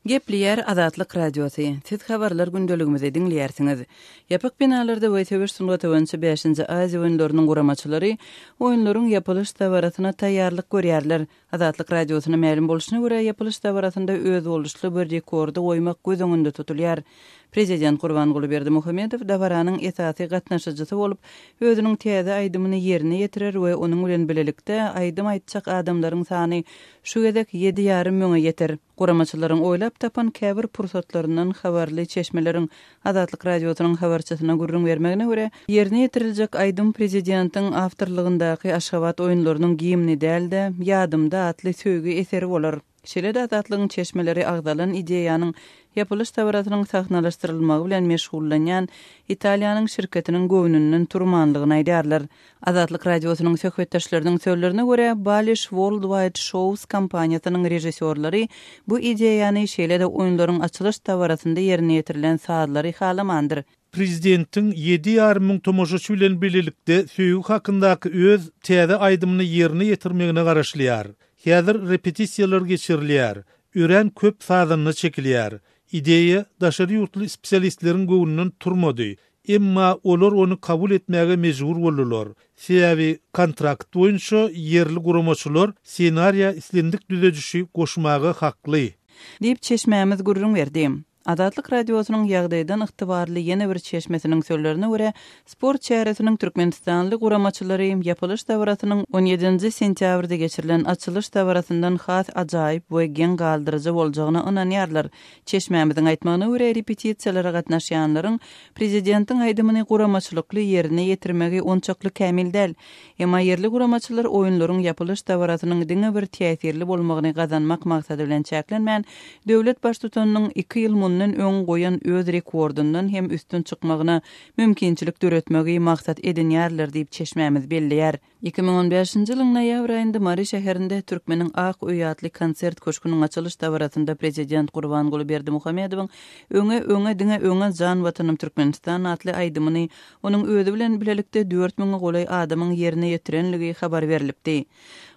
Gepleýär Azatlyk Radiosy, Siz habarlar gündeligimizi diňleýärsiňiz. Ýapyk binalarda we söweş sungaty boýunça bäşinji Aziýa oýunlarynyň guramaçylary oýunlaryň ýapylyş dabarasyna taýýarlyk görýärler. Azatlyk Radiosyna mälim bolşuna görä, ýapylyş dabarasynda özboluşly bir rekordy goýmak göz öňünde tutulýar. Prezident Gurbanguly Berdimuhamedow dabaranyň esasy gatnaşyjysy bolup, özüniň täze aýdymyny ýerine ýetirer we onuň bilen bilelikde aýdym aýtjak adamlaryň sany şu gezek ýedi ýarym müňe ýeter. Guramaçylaryň oýlap tapan käbir pursatlaryndan habarly çeşmeleriň Azatlyk Radiosynyň habarçysyna gürrüň bermegine görä, ýerine ýetiriljek aýdym prezidentiň awtorlygyndaky Aşgabat oýunlarynyň gimni däl-de, Ýadymda atly söýgi eseri bolar. Şeýle-de Azatlygyň çeşmeleri agzalan ideýanyň ýapylyş dabarasynyň sahnalaşdyrylmagy bilen meşgullanýan Italiýanyň şirketiniň göwnünden turmanlygyny aýdýarlar. Azatlyk Radiosynyň söhbetdeşleriniň sözlerine görä, Balish Worldwide Shows kompaniýasynyň režissýorlary bu ideýany, şeýle-de oýunlaryň açylyş dabarasynda ýerine ýetirilen sazlary halamandyr. Prezidentiň ýedi ýarym müň tomaşaçy bilen bilelikde söýgi hakyndaky öz täze aýdymyny ýerine ýetirmegine garaşylýar. Häzir repetisiýalar geçirilýär. Örän köp sazanda çekilýär. Ideýa daşary ýurtly spesialistleriň göwnünden turmady. Emma olar ony kabul etmäge mejbur boldular. Sebäbi kontrakt boýunça ýerli guramaçylar ssenariýa islendik düzedişi goşmaga hakly. Diýip, çeşmämiz gürrüň berdi. Azatlyk Radiosynyň ýagdaýdan ygtybarly ýene bir çeşmesiniň sözlerine görä, sport çäresiniň türkmenistanly guramaçylary ýapylyş dabarasynyň on ýedinji sentýabrda geçirilen açylyş dabarasyndan has ajaýyp we geň galdyryjy boljagyna ynanýarlar. Çeşmämiziň aýtmagyna görä, repetisiýalara gatnaşýanlaryň prezidentiň aýdymyny guramaçylykly ýerine ýetirmegi onçakly kämil däl. Emma ýerli guramaçylar oýunlaryň ýapylyş dabarasynyň diňe bir täsirli bolmagyny gazanmak maksady bilen çäklenmän, döwlet Baştutanynyň iki ýyl mundan öň goýan öz rekordyndan hem üstün çykmagyna mümkinçilik döretmegi maksat edinýärler diýip, çeşmämiz belleýär. 2015-nji ýylyň noýabr aýynda Mary şäherinde Türkmeniň ak öýi atly konsert köşgüniň açylyş dabarasynda prezident Gurbanguly Berdimuhamedowyň Öňe, öňe, diňe öňe, jan Watanym Türkmenistan atly aýdymyny onuň özi bilen bilelikde dört müňe golaý adamyň ýerine ýetirenligi habar berlipdi.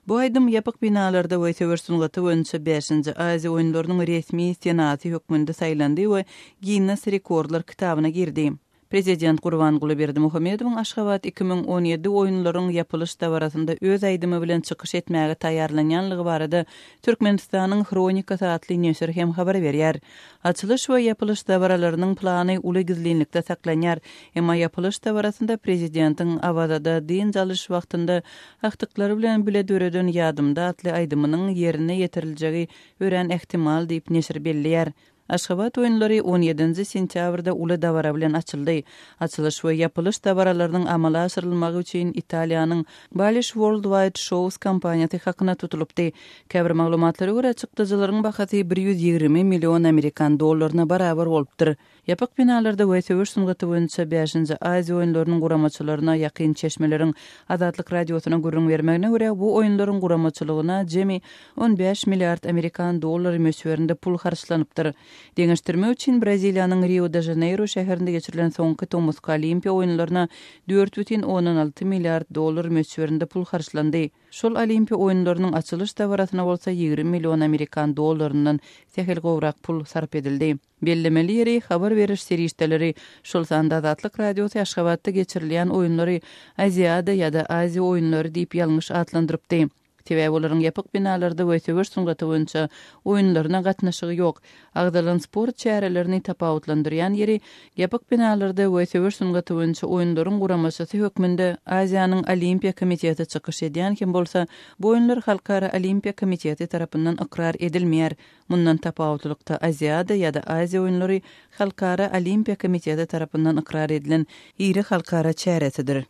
Bu aýdym ýapyk binalarda we söweş sungaty boýunça bäşinji Aziýa oýunlarynyň resmi senasy hökmünde saýlandy we Ginnes rekordlar kitabyna girdi. Prezident Gurbanguly Berdimuhamedowyň Aşgabat 2017 oýunlaryň ýapylyş dabarasynda öz aýdymy bilen çykyş etmäge taýýarlanýanlygy barada Türkmenistanyň Hronikasy atly neşir hem habar berýär. Açylyş we ýapylyş dabaralarynyň plany uly gizlinlikde saklanýar. Emma ýapylyş dabarasynda prezidentiň Awazada dynç alyş wagtynda agtyklary bilen bile döreden Ýadymda atly aýdymynyň ýerine ýetiriljegi örän ähtimal diýip neşir belleýär. Aşgabat oýunlary on ýedinji sentýabrda uly dabara bilen açyldy. Açylyş we ýapylyş dabaralarynyň amala aşyrylmagy üçin Italiýanyň Balish Worldwide Shows kompaniýasy hakyna tutulypdy. Käbir maglumatlara görä, çykdajylaryň bahasy 120 million amerikan dollaryna barabar bolupdyr. Ýapyk binalarda we söweş sungaty boýunça bäşinji Aziýa oýunlarynyň guramaçylaryna ýakyn çeşmeleriň Azatlyk Radiosyna gürrüň bermegine görä, bu oýunlaryň guramaçylygyna jemi 15 milliard amerikan dollary möçberinde pul harçlanypdyr. Deňeşdirmek üçin, Braziliýanyň Rio-de-Žaneýro şäherinde geçirilen soňky tomusky Olimpiýa oýunlaryna 4,6 milliard dollar möçberinde pul harçlandy. Şol Olimpiýa oýunlarynyň açylyş dabarasyna bolsa 20 million amerikan dollaryndan sähel gowrak pul sarp edildi. Bellemeli ýeri, habar beriş serişdeleri, şol sanda Azatlyk Radiosy Aşgabatda geçirilýän oýunlary Aziada ýa-da Aziýa oýunlary diýip ýalňyş atlandyrypdy. Sebäbi olaryň ýapyk binalarda we söweş sungaty boýunça oýunlaryna gatnaşygy ýok. Agzalan sport çärelerini tapawutlandyrýan ýeri, ýapyk binalarda we söweş sungaty boýunça oýunlaryň guramaçysy hökmünde Aziýanyň Olimpiýa komiteti çykyş edýän hem bolsa, bu oýunlar Halkara Olimpiýa komiteti tarapyndan ykrar edilmeýär. Mundan tapawutlylykda, Aziada ýa-da Aziýa oýunlary Halkara Olimpiýa komiteti tarapyndan ykrar edilen iri halkara çäresidir.